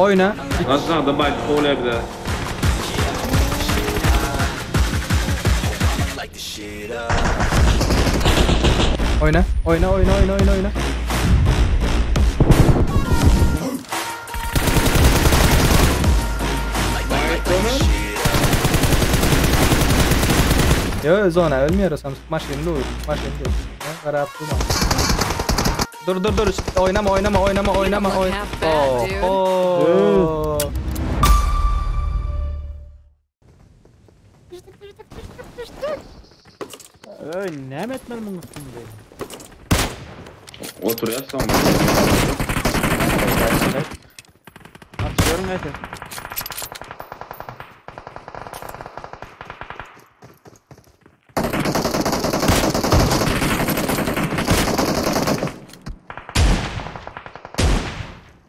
Oýna. Aşağıda baýt bolýar bize. Oýna, oýna, oýna, oýna, oýna, oýna. Yo zona ölmüyoruz samsuk maşyn dur, maşyn dur. Garap durma. Dur dur dur oynama oynama oynama oynama look oyn. half bad, dude. Oh. Öý, näme etmeli muň üstünde? Oturýar soň. Atıyorum neyse.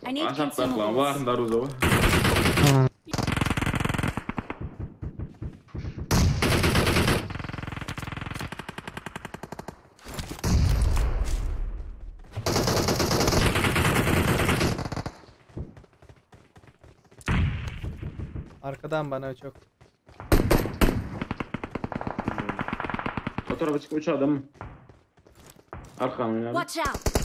I need Aşakda consumables. var Daruzo. Arkadan bana çok. O tarafa çık 3 adam. Arkan oynadı. Watch out!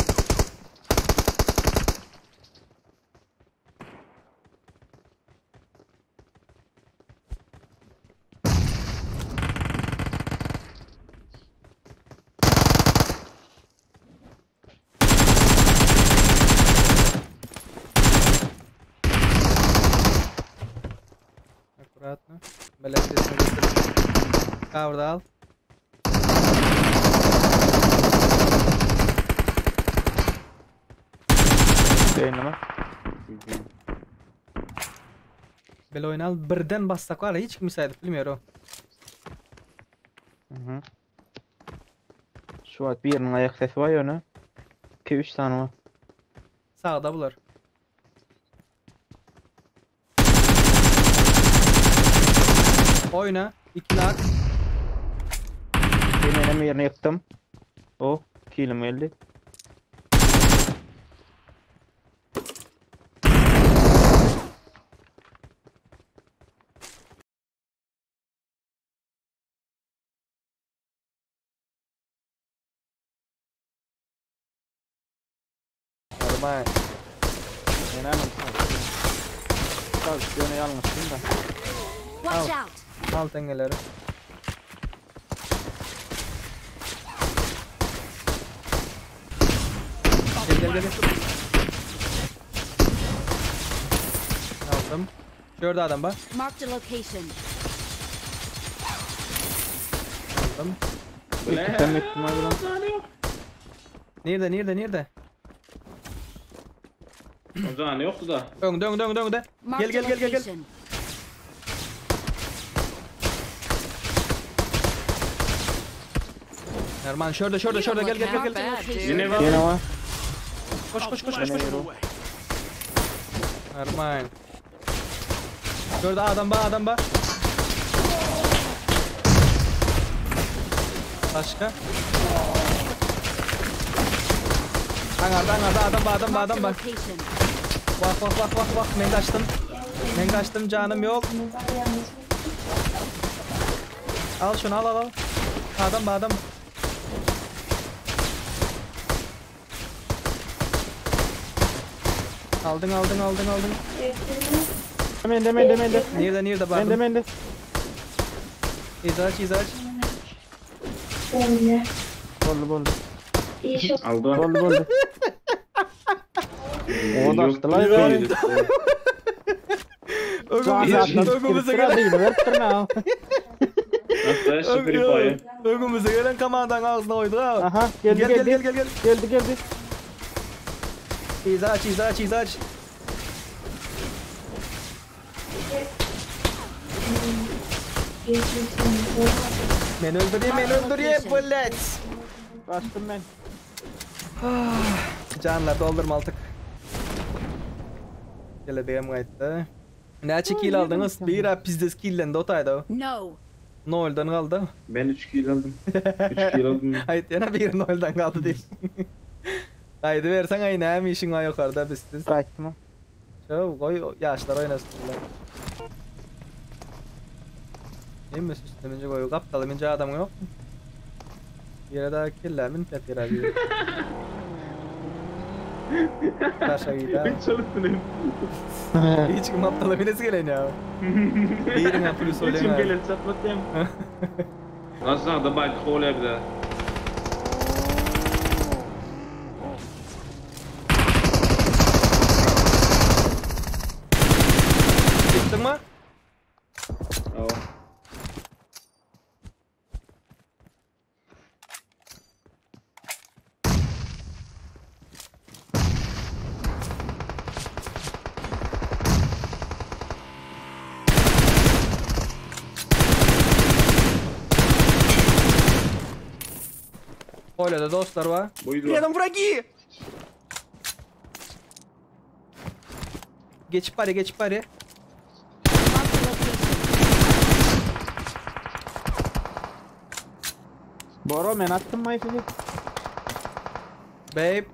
Akkuratno. Bele sesini getir. Cover'da al. Beýnime. Bele oyna al. Birden bassak var ya hiç kimse aýdyp bilmiyor o. Mhm. Şu at birinin ayak sesi var ya ne? 2 3 tane var. Sağda bular. Oyna. İki nak. Ben hem yerini yıktım. O kilim geldi. Normal. Ben hemen Tabii yöne yanlıştım da. Watch out! Al tengeleri. Gel gel gel. Aldım. Şurada adam var. Marked a location. Aldım. İlk sen yıktım abi lan. Nerede nerede nerede? O zaman yoktu da. Önde önde önde önde. Marked Gel gel a gel gel gel. location. Erman şurada şurada You şurada don't gel look gel gel half gel. bad, dude. Yine var. Yine var. Koş koş koş koş. Yine koş. yürü. Erman. Şurada adam var adam var. Başka? Hangarda hangarda adam var adam var Marked a adam var. location. Bak bak bak bak bak ben kaçtım. Ben kaçtım canım yok. Al şunu al al al. Adam var adam. Aldın aldın aldın aldın. Hemen de hemen de hemen de. Nerede nerede Ben de bardım? ben de. İzaç izaç. Boldu boldu. Aldı. Boldu boldu. O da açtı lan. Ögümüze, ögümüze gelen, Değil, verip durma. Hatta şu Free Fire. ögümüze gelen kamandan ağzına koydu ha. Aha geldi Gel gel geldi. gel gel gel. Geldi geldi. İzaç izaç izaç. Men öldüreyim men öldüreyim bullet. Bastım ben. Canlar doldurma artık. Gele BM kayıttı. Neçe kill aldınız? Bir pizdes kill'den dotaydı o. No. Nol'dan kaldı. Ben 3 kill aldım. 3 kill aldım. Hayır yana bir Nol'dan kaldı değil. Haydi versen ay ne işin var yukarıda biz siz. Kaçtım. Şow goý ýaşlar oýnasyn bular. Hemmesi üstüne münjek goý. Gapdaly münjek adamyň ýokmy? Ýere dagy kellä münüp ýatyr ha biri. Daşa gidä. Hiç şol üstüne. Hiç kim gapdala münesi gelen ýa. Biriňe plus Hiç kim bolýaň. gelen çatlatýaň. Gaçsagda baýk howlaýar bize. Gitdiňmi? Hawa. Polýada dostlar bar. Buydu. Rядом враги! Geçip bari, geçip bari. Marked a location. Boro men atdym maý sizi. Babe.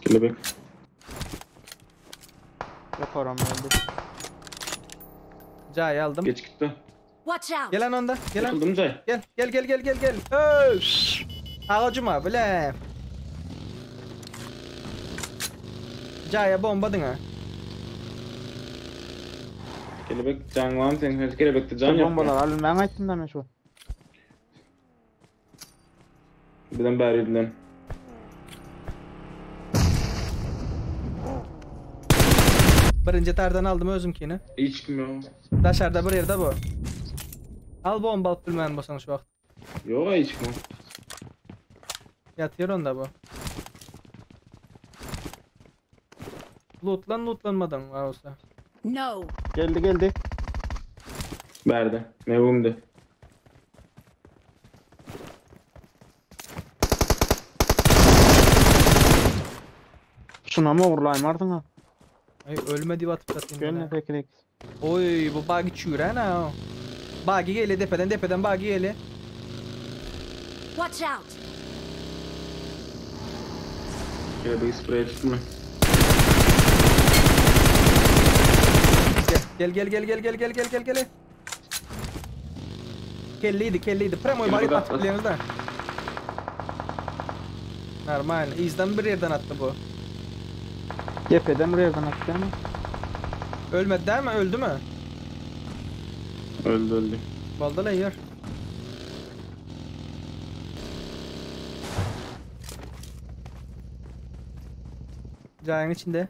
Kelebek. Ýokaram öldü. Jay aldım. Geç gitti. Watch out! Gelen onda. Gelen. Yıkıldım Cay. Gel gel gel gel gel gel. Öş. Ağacıma bile. Jaya bomba diňe. Kelebek can var mı senin? Kelebekte can yok. Bombalar alın ben aýtdym da men şu. Bizden beri edilen. Birinci tardan aldım özümkini. Hiç kim yok. Daşarda bir yerde bu. Al bomba alıp bilmem bolsaň şu wagt. Yok hiç kim. Ýatyr onda bu. Lootlan lootlanmadan var olsa. No! Geldi geldi. Berdi. Mevhumdu. Şuna mı urlaým ardyň ha? Ay ölme diye atıp satayım. Gönle bana. teklik. Oy bu buggy çüren ha. Buggy geli depeden depeden buggy geli. Watch out! Kelebek sprey tutma. Gel gel gel gel gel gel gel gel gel. Kelliydi kelliydi. Premoy Gel bari bu da atıp biliyorsunuz da. Normal. İzden bir yerden attı bu. Depeden buraya attı ama. Ölmedi değil mi? Öldü mü? Öldü öldü. Boldu la yer. Cayın içinde.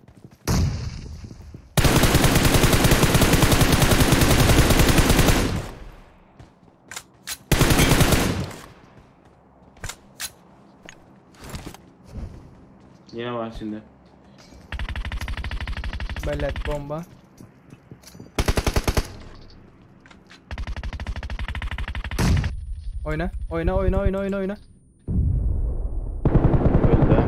Yine var şimdi. Bellet bomba. Oyna, oyna, oyna, oyna, oyna, oyna. Öldü.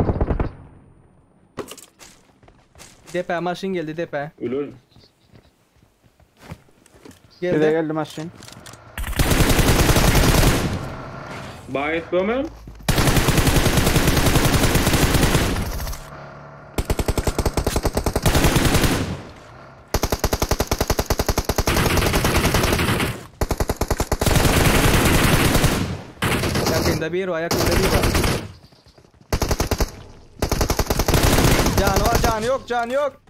Depe maşın geldi depe. Ölür. Bir de Geldi. geldi maşın. Bayet görmüyor Yakında bir var, yakında bir var. Canı var, canı yok, canı yok.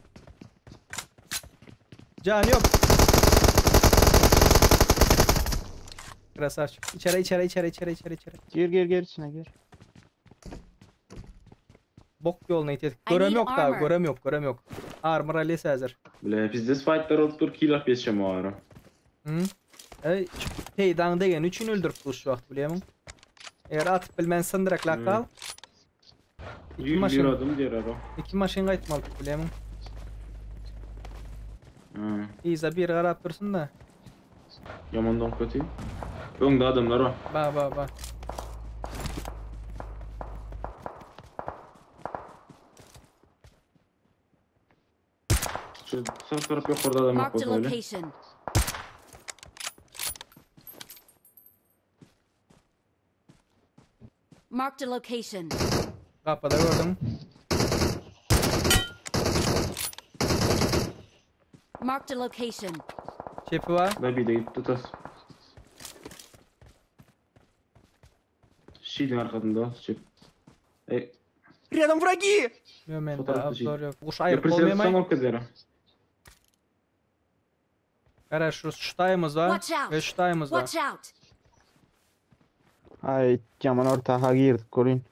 Canı yok. Krasavçık. İçeri, içeri, içeri, içeri, içeri, içeri. Gir gir gir içine gir. Bok yoluna itdik. I Görem need yok daha, armor. görem yok, görem yok. Armor alesi hazır. Bile bizde fightlar olup dur kill up geçeceğim o ara. Hı? Ey, peydan degen üçün öldürüp bu şu vakt biliyor musun? Eğer atıp bilmen sındırak Hmm. lakal. İki Bir, maşın, bir adım diğer adam. iki maşın qaytmalı biliyor musun? Ha. İza bir qarap dursun da. Yaman donk kötü. Öňde adamlar var. Ba ba ba. Şu sağ taraf yok orada adam yok Marked a öyle. location. Marked a location. Kapıda gördüm. Marked a location. Çepi bar. Da bir de gitti tas. Şiidin arkasında çep. E, Рядом враги! Yo mende Fotoğraf obzor yok. Guş e aýryp prisel bolmaýmy? son orkazera. Gara şu şutaýymyz bar. Watch out. Ve şutaýymyz bar. Watch out! Ay yaman ortaha girdik görün.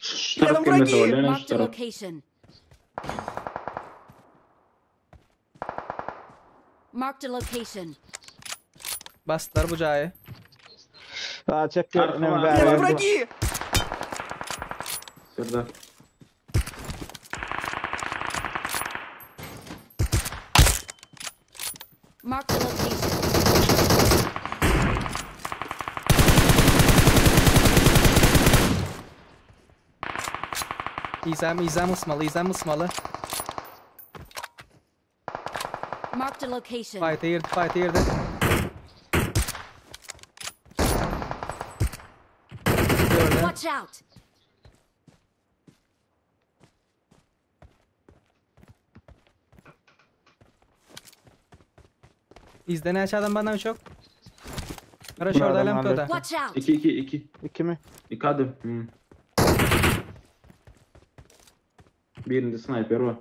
Şu taraf Rядом gelmese враги! bolýar, şu Marked a taraf. location. Marked a location. Basdylar bu jaýy. Aa çep Arkama- gördüm. Рядом враги! Serdar. Marked a location. İzam izam ısmaly, izam ısmaly. Marked a location. Fight'e girdi, fight'e girdi. Gördü. Watch out! İzde näçe adam bardan çok? Gara Bir şurada adam alem aldı. toda. Watch out! 2 2 2. İki mi? 2 adım. Hmm. Birinde sniper var.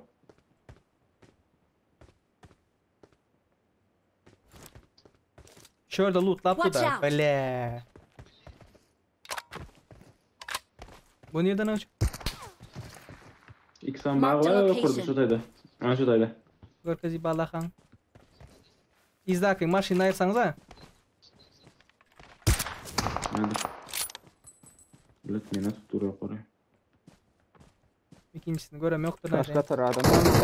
Şurada lootlap bu Watch da. out. Bele. Bu nereden aç? İki tane Marked bağ var, location. kurdu şu dayda. Ana şu dayda. Görkezi balahan. İzdaky maşyny aýyrsaňyza. Hadi. Bilet meni tutduruyor oraya. İkincisini görem ýokdur Başka näde. tar adam var mı?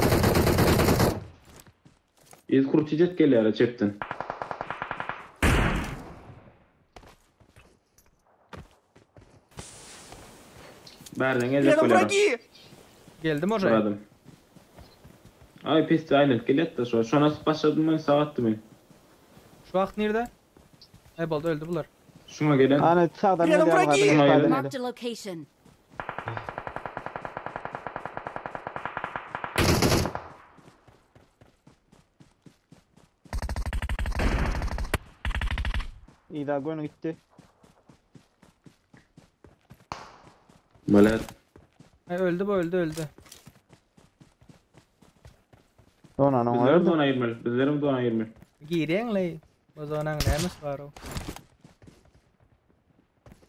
İz kuru tijet gelýär çepden. Bärden gelecek Рядом bolýar. враги! Geldim oraya. Muradım. Ay pis aynen gelýär da şu. Şu nasıl başladım ben saattim ben. Şu wagt nirde? Ay boldy öldü bular. Şuna gelen Ana sağdan Rядом ne враги! Sağdan Marked a location. İyi daha gönü gitti. Böyle Ay öldü bu öldü öldü. Don ana bizlerim öldü. de ona girmeli. Bizlerim de ona girmeli. Girýäň ley. Bu zonaň nämes bar o?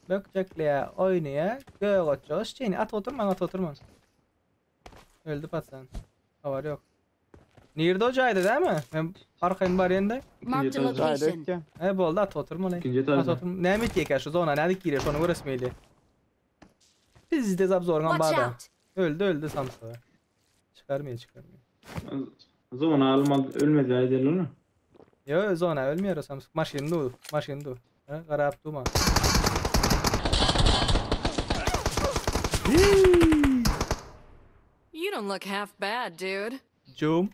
Bökjekleýä, oýnaýa, gök otjagyş çeýni. At oturmaň, at oturmaň. Öldü patsan. Habar ýok. Nirde o jaýda değil mi? Men arkaýyn barýan da. Marked a etajda. Sağda location. gitti. Ay boldy at oturma ley. İkinci At etajda. oturma. Näme etýär şu zona? Näde girýär şonu göresmeli. Biz de zap zorgan Watch bada. out! Öldü öldü samsa. Çıkarmıyor çıkarmıyor. Zona almadı ölmedi edelim onu. Yo zona ölmüyor o samsa. Maşyn du, maşyn du. Ha, garap durma. You don't look half bad, dude. Cum.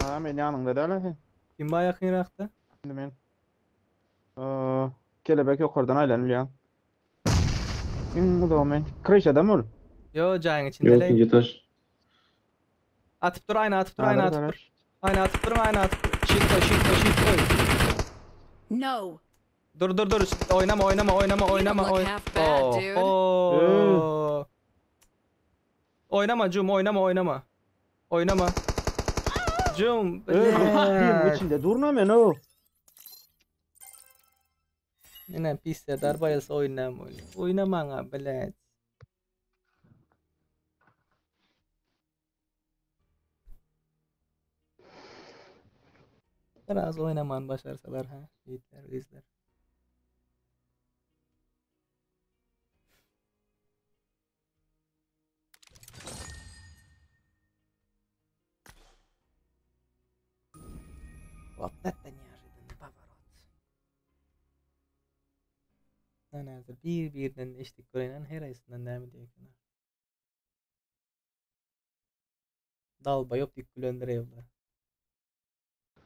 Ha men yanında da öyle. Kim bayağı yakın Irak'ta? Şimdi men. Ee, kelebek yukarıdan aylanıyor. Kim bu da men? Kreş adam ol. Yo cayın içinde Yok ley. ikinci etaj. Atıp dur aynı atıp dur aynı atıp dur. Aynı atıp durma aynı atıp dur. Shit koy shit koy shit koy. No! Dur dur dur. Oynama oynama oynama oynama look oyn. half bad, Oo, dude. oo. Oynama Cum oynama oynama. Oynama. Cum. Ee, içinde durma men o. Yine pis Serdar bayılsa oynam oyun. Oynama nga bilet. Biraz oynaman başarsalar ha. Yiğitler, izler. Вот это неожиданный поворот. Näme bir birden eşlik görenen her ayısından näme diýekine. Dalba yok dik gülendire ýolda.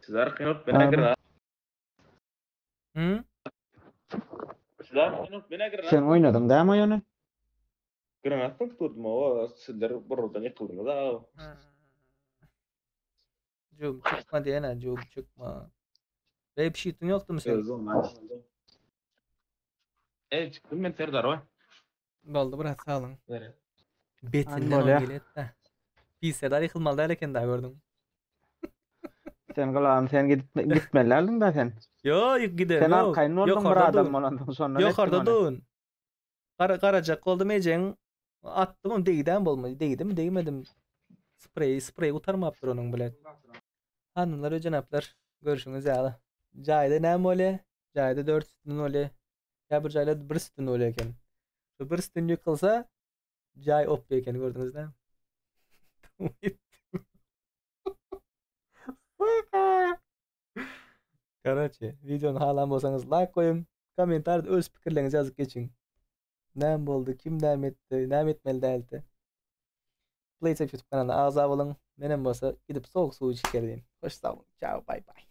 Sizler kıyıp beni kırar. Hı? Sizler kıyıp beni kırar. Sen oynadın değil mi oyunu? Granat zyňyp durdum o sizler buruldan ýykyldyňyz a. Jum çykma diýene, jum çykma. Bey pişitin ýokdumy sen? Ey çykdym men Serdar oý. Boldy brat saglyň. Bere. Betinden Bolýa. ol gelet-de. Bir Serdar ýykylmaly däl eken daha gördüň. Sen gylan sen gidip gitmeli däldiň da sen. Yo ýyk giderim. Sen arkaýyn bolduň bir Ýokarda adam dur. bolandyň şondan etdim Ýokarda ony. durun. Gara garajak boldum ejeň. Atdym onu degdem bolmady. Degdim degmedim. Spreý spreý gutarmapdyr onuň bilen. Hanymlar we jenaplar görüşüňiz ýaly. Jaýda näme bolýar? Jaýda 4 sütün bolýar. Ýa bir jaýda bir sütün bolýar eken. Şu bir sütün ýykylsa jaý opýar eken gördüňiz näme? Karaçe, videony halan bolsaňyz like goýuň, kommentarda öz pikirleriňizi ýazyp geçiň. Näme boldy, kim näme etdi, näme etmeli däldi. PlaySafe YouTube kanalyna agza boluň. Menem bolsa gidip sowuk suw içip geleyim. Hoş sag boluň. Ciao, bye bye.